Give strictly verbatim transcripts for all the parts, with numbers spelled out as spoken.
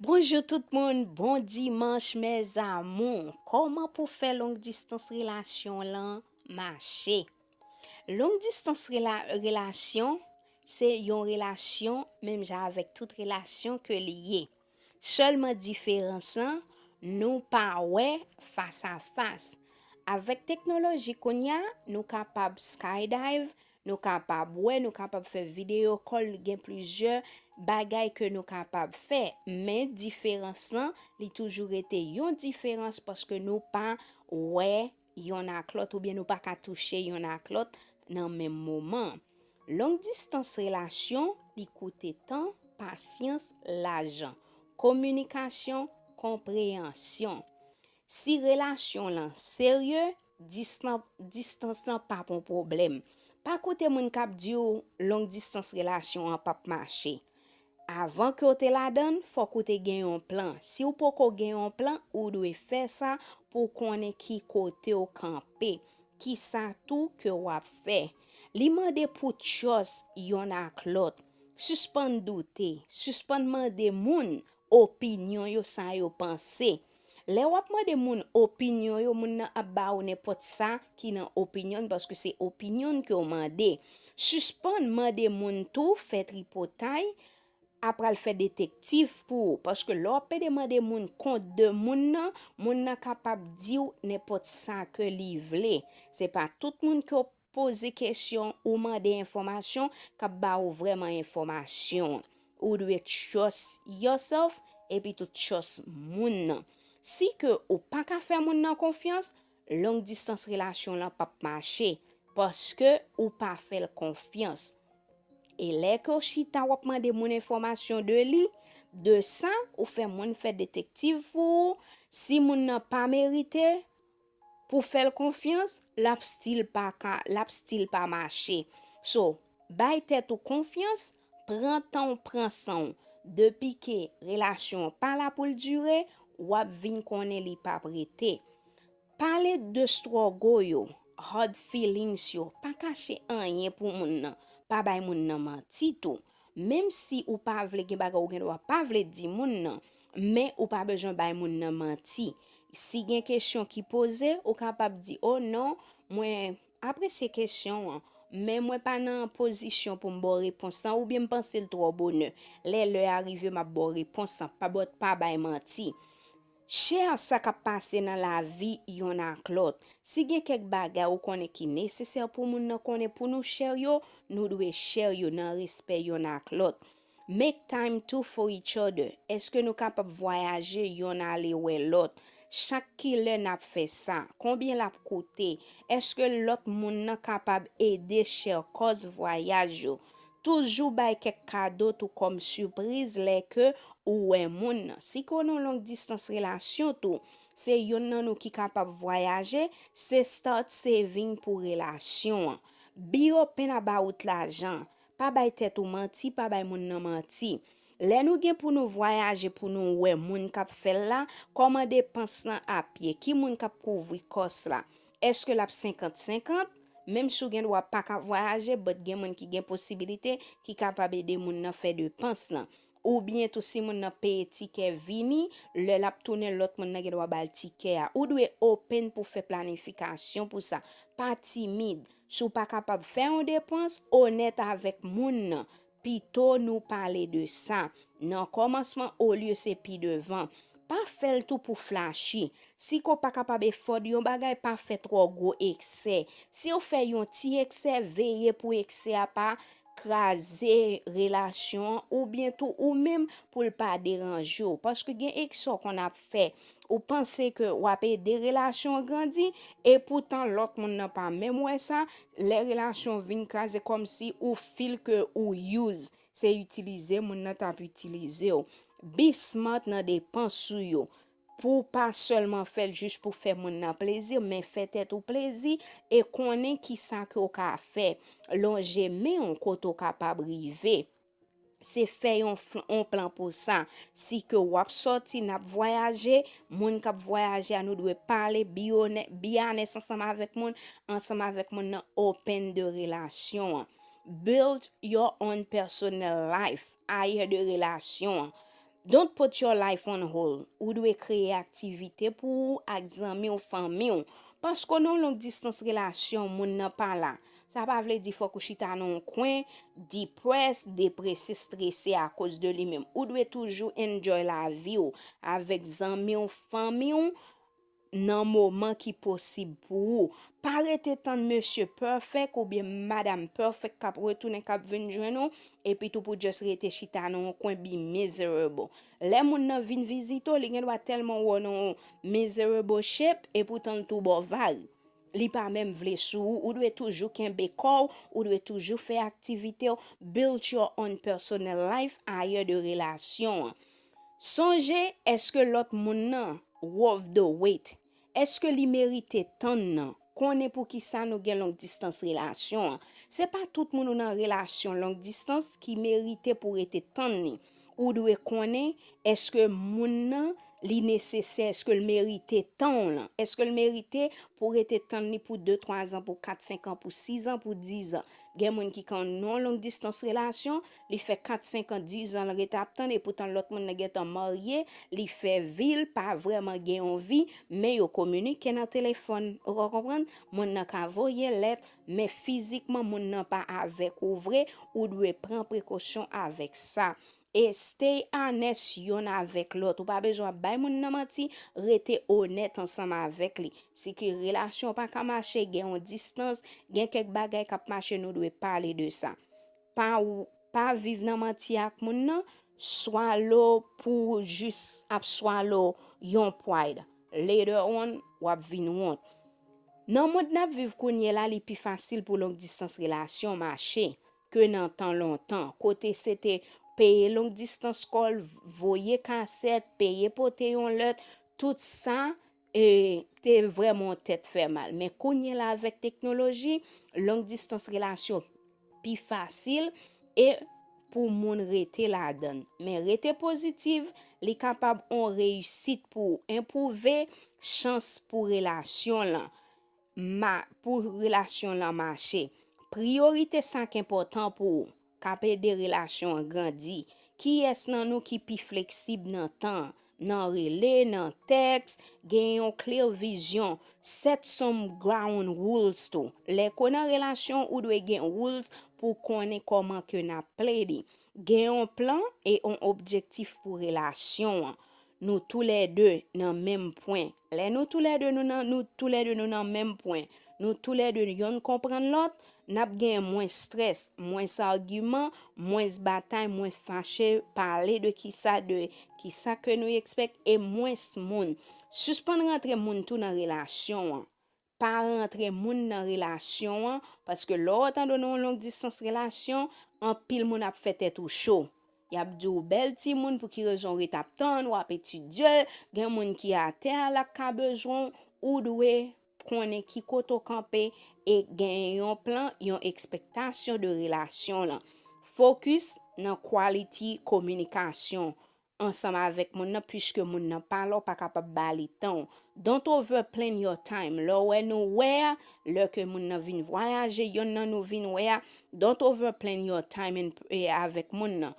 Bonjou tout moun, bon dimanch mes amours. Kòman pou fè long distans relasyon lan mache? Long distans rela- relasyon se yon relasyon menm jan avèk tout relasyon ke li ye. Sèlman diferans lan, nou pa wè fas a fas. Avèk teknoloji kounye a, nou kapab skydive, nou kapab wè, nou kapab fè video call, gen plizyè bagay ke nou kapab fè. Men diferans lan, li toujou rete yon diferans paske nou pa wè yonn ak lòt oubyen nou pa ka touche yonn ak lòt nan menm moman. Long distans relasyon, li koute tan, pasyans, lajan, kominikasyon, konpreyansyon. Si relasyon lan serye, distan- distans lan p ap yon pwoblèm. Pa koute moun k ap di w long distans relasyon an p ap mache. Avan ke w te ladan l, fòk ou te gen yon plan. Si w poko gen yon plan, ou dwe fè sa pou w konnen ki kote w kanpe, kisa tou ke w ap fè. Li mande pou trust yonn ak lòt. Sispann doute, sispann mande moun opinyon yo, sa yo panse. Lè w ap mande moun opinyon yo, moun nan ap ba ou nenpòt sa ki nan opinyon l, paske se opinyon l ke w mande. Sispann mande moun tou fè tripotay, ap pral fè detektiv pou ou. Paske lè w ap pede mande moun kont de moun nan, moun nan kapab di w nenpòt sa ke li vle. Se pa tout moun ke w poze kesyon ou mande enfòmasyon k ap ba ou vrèman enfòmasyon. Ou dwe trust yourself epi tou trust moun nan. Si ke ou pa ka fè moun nan konfyans, long distans relasyon lan p ap mache paske ou pa fè l konfyans. E lè ke w chita w ap mande moun enfòmasyon de li, de sa, ou fè moun fè detektiv pou ou. Si moun nan pa merite pou fè l konfyans, l ap still pa ka, l ap still pa mache. So, bay tèt ou konfyans, pran tan w, pran san w. Depi ke relasyon an pa la pou l dire, w ap vin konnen li p ap rete. Pale de struggle yo, hard feelings yo, pa kache anyen pou moun nan, pa bay moun nan manti tou. Menm si ou pa vle, gen bagay ou gen dwa pa vle di moun nan, men ou pa bezwen bay moun nan manti. Si gen kesyon ki poze, ou kapab di, "O non, mwen apresye kesyon an, men mwen pa nan pozisyon pou m ba w repons lan, oubyen m panse l twò bonè. Lè lè a rive, m ap ba w repons lan, pa ba, pa bay manti." Share sa k ap pase nan lavi yonn ak lòt. Si gen kèk bagay ou konnen ki nesesè pou moun nan konnen pou nou share yo, nou dwe share yo nan respè yonn ak lòt. Make time too for each other. Èske nou kapab vwayaje yonn ale wè lòt? Chak kilè n ap fè sa? Konbyen l ap koute? Èske lòt moun nan kapab ede share kòs vwayaj yo? Toujou bay kèk kado tou kòm sipriz lè ke ou wè moun nan. Si ke w nan long distans relasyon tou, se yonn nan nou ki kapab vwayaje, se start saving pou relasyon an. Be open about lajan. Pa bay tèt ou manti, pa bay moun nan manti. Lè nou gen pou nou vwayaje, pou nou wè moun k ap fè l la, kòman depans lan ap ye? Ki moun k ap kouvri kòs la? Èske l ap senkant senkant? Menm si w gen dwa pa ka vwayaje, but gen moun ki gen posibilite ki kapab ede moun nan fè depans lan. Oubyen tou si moun nan peye tikè vini, lè l ap tounen lòt moun nan gen dwa ba l tikè a. Ou dwe open pou fè planifikasyon pou sa. Pa timid. Si w pa kapab fè yon depans, onèt avèk moun nan. Pito nou pale de sa nan kòmansman olye se pi devan. Pa fè l tou pou flachi. Si ke w pa kapab afford yon bagay, pa fè twò gwo eksè. Si w fè yon ti eksè, veye pou eksè a pa kraze relasyon an oubyen tou ou menm pou l pa deranje w. Paske gen eksè w konn ap fè. Ou panse ke w ap ede relasyon an grandi e poutan lòt moun nan pa menm wè sa. Lè relasyon vin kraze kòmsi ou feel ke ou use, se itilize moun nan t ap itilize w. Be smart nan depans ou yo. Pou w pa sèlman fè l jis pou fè moun nan plezi, men fè tèt ou plezi e konnen kisa ke w ka fè. Lonje men w kote w kapab rive. Se fè yon fl- yon plan pou sa. Si ke w ap sòti, n ap vwayaje, moun k ap vwayaje a, nou dwe pale, be honè- be honest ansanm avèk moun, ansanm avèk moun nan open de relasyon an. Build your own personal life, ayè de relasyon an. Don't put your life on hold. Ou dwe kreye aktivite pou ou ak zanmi w, fanmi w. Paske nan yon long distance relasyon, moun nan pa la. Sa pa vle di fòk ou chita nan yon kwen, depressed, deprese, strese akoz de li menm. Ou dwe toujou enjoy lavi w avèk zanmi w, fanmi w, nan moman ki posib pou ou. Pa rete tann mesye perfect oubyen madanm perfect k ap retounen, k ap vin jwenn ou, epi tou pou just rete chita nan yon kwen, be miserable. Lè moun nan vin vizite w, li gen dwa tèlman wè w nan yon miserable shape, epoutan l tou ba w vag. Li pa menm vle sou ou, ou dwe toujou kenbe kò w, ou dwe toujou fè aktivite w, build your own personal life ayè de relasyon an. Sonje, èske lòt moun nan worth the wait? Èske li merite tann nan? Konnen poukisa nou gen long distance relasyon an. Se pa tout moun ou nan relasyon long distance ki merite pou rete tann li. Ou dwe konnen èske moun nan li nesesè, èske l merite tan w lan, èske l merite pou w rete tann li pou de, twa zan, pou kat, senk an, pou sis an, pou diz an. Gen moun ki kan nan long distance relasyon, li fè kat, senk an, diz an l ret ap tann, epoutan lòt moun nan gentan marye, li fè vi, l pa vrèman gen yon vi, men yo kominike nan telefòn. Ou ka konprann? Moun nan ka voye lèt, men fizikman moun nan pa avèk ou vre, ou dwe pran prekosyon avèk sa. E stay honest yonn avèk lòt. Ou pa bezwen ap bay moun nan manti, rete onèt ansanm avèk li. Si ke relasyon pa ka mache, gen yon distans, gen kèk bagay k ap mache, nou dwe pale de sa. Pa, pa viv nan manti ak moun nan, swallow pou jis ap swallow yon pride. Later on, w ap vin wont. Nan mond n ap viv kounye la, li pi fasil pou long distans relasyon mache ke nan tan lontan, kote se te peye long distans kòl, voye kasèt, peye pote yon lèt, tout sa, e, te vrèman yon tèt fè mal. Men kounye la avèk teknoloji, long distans relasyon pi fasil e pou moun rete ladan l. Men rete pozitif, li kapab yon reyisit pou w enpwouve chans pou relasyon lan. Ma, pou relasyon lan mache. Priyorite sa k enpòtan pou ou, k ap ede relasyon an grandi. Kiyès nan nou ki pi fleksib nan tan, nan rele, nan tèks, gen yon clear vizyon, set some ground rules tou. Lè ke w nan relasyon, ou dwe gen rules pou konnen kòman ke n ap play li. Gen yon plan e yon objektif pou relasyon an. Nou toulède nan menm pwen. Lè nou toulède nou nan, nou toulède nou nan menm pwen, nou toulède yonn konprann lòt, n ap gen mwens strès, mwens agiman, mwens batay, mwens fache, pale de kisa, de kisa ke nou expect e mwens moun. Sispann rantre moun tou nan relasyon an. Pa rantre moun nan relasyon an, paske lè w tande nan yon long distans relasyon, anpil moun ap fè tèt ou cho. Y ap di w bèl timoun, pou ki rezon w ret ap tann, w ap etidye, gen moun ki atè a la k ka bezwen w, ou dwe konnen ki kote w kanpe e gen yon plan, yon ekspektasyon de relasyon lan. Fokis nan quality kominikasyon ansanm avèk moun nan, piske moun nan pa la, w pa kapab ba li tan w. Don't overplan your time. Lè w wè nou wè a, lè ke moun nan vin vwayaje, yonn nan nou vin wè a, don't overplan your time and, e, avèk moun nan.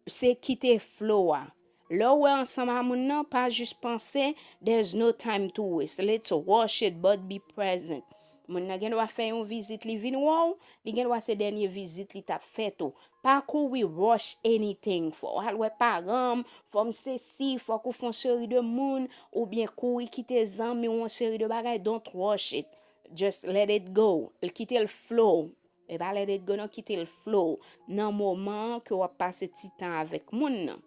Se kite flow a. Lè w wè ansanm a moun nan, pa jis panse, there's no time to waste. Let's rush it, but be present. Moun nan gen dwa fè yon vizit, li vin wè w, li gen dwa se dènye vizit li t ap fè tou. Pa kouri rush anything. Fò w al wè paran m, fò m sesi, fòk ou fè yon seri de moun, oubyen kouri kite zanmi w, yon seri de bagay. Don't rush it. Just let it go. Kite l flow. E pa let it go non, kite l flow nan moman ke w ap pase ti tan avèk moun nan.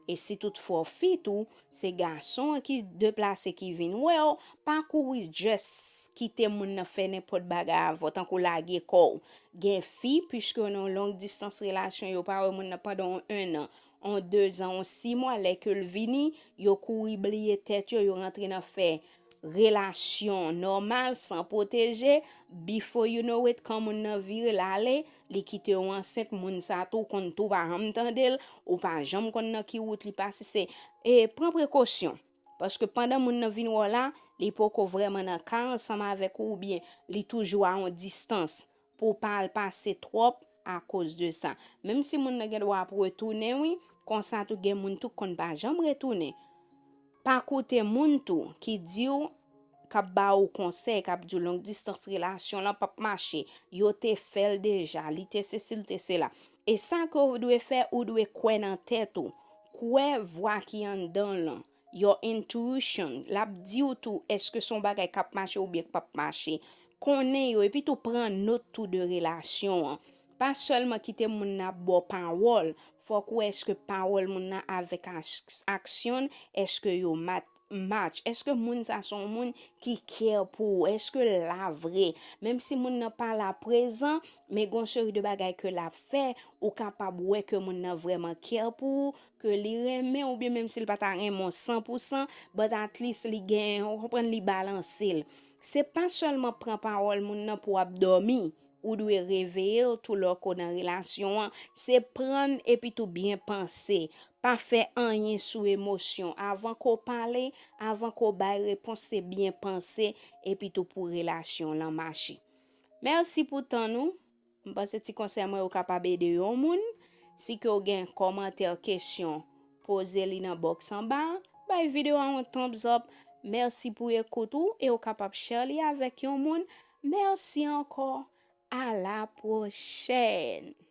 E si toutfwa w fi tou, se gason an ki deplase ki vin wè w, pa kouri just kite moun nan fè nenpòt bagay avè w, tankou lage kò w. Gen fi, piske yo nan yon long distance relasyon, yo pa wè moun nan pandan yon ennan, yon dezan, yon sis mwa, lè ke l vini, yo kouri bliye tèt yo, yo rantre nan fè relasyon nòmal, san pwoteje, before you know it, kan moun nan vire l ale, li kite w ansent, moun sa tou konn tou pa janm tande l, ou pa janm konn nan ki wout li pase, se, e, pran prekosyon, paske pandan moun nan vin wè w la, li poko vrèman nan ka ansanm avèk ou, oubyen li toujou a yon distans, pou w pa al pase twòp akoz de sa. Menm si moun nan gen dwa ap retounen, wi, Konsa tou gen moun tou konn pa janm retounen. Pa koute moun tou ki di w, k ap ba ou konsèy, k ap di w long distans relasyon lan p ap mache. Yo te fè l deja, li te sesi, li te sela. E sa ke w dwe fè, ou dwe kwè nan tèt ou. Kwè vwa ki anndan w lan. Your intuition, l ap di w tou èske se yon bagay k ap mache oubyen k p ap mache. Konnen yo, epi tou pran nòt tou de relasyon an. Pa sèlman kite moun nan ap ba w pawòl, fòk ou wè èske pawòl moun nan avèk aksyon, èske yo match. Èske moun sa se yon moun ki care pou ou? Èske l la vre? Menm si moun nan pa la prezan, men gen yon seri de bagay ke l ap fè, ou kapab wè ke moun nan vrèman care pou ou, ke li renmen w, oubyen menm si l pa ta renmen w san pou san, but at least li gen, ou konprann, li balanse l. Se pa sèlman pran pawòl moun nan pou w ap dòmi, ou dwe reveye l tou lè w ko nan relasyon an. Se pran l epi tou byen panse. Pa fè anyen sou emosyon. Avan ko pale, avan ko bay repons, se byen panse epi tou pou relasyon lan mache. Mèsi pou tan nou. M panse ti konsèy mwen yo kapab ede yon moun. Si ke w gen kòmantè, kesyon, poze li nan bòks anba a. Bay videyo a yon thumbs up. Mèsi pou ekout ou e w kapab share li avèk yon moun. Mèsi ankò. A la pwochèn!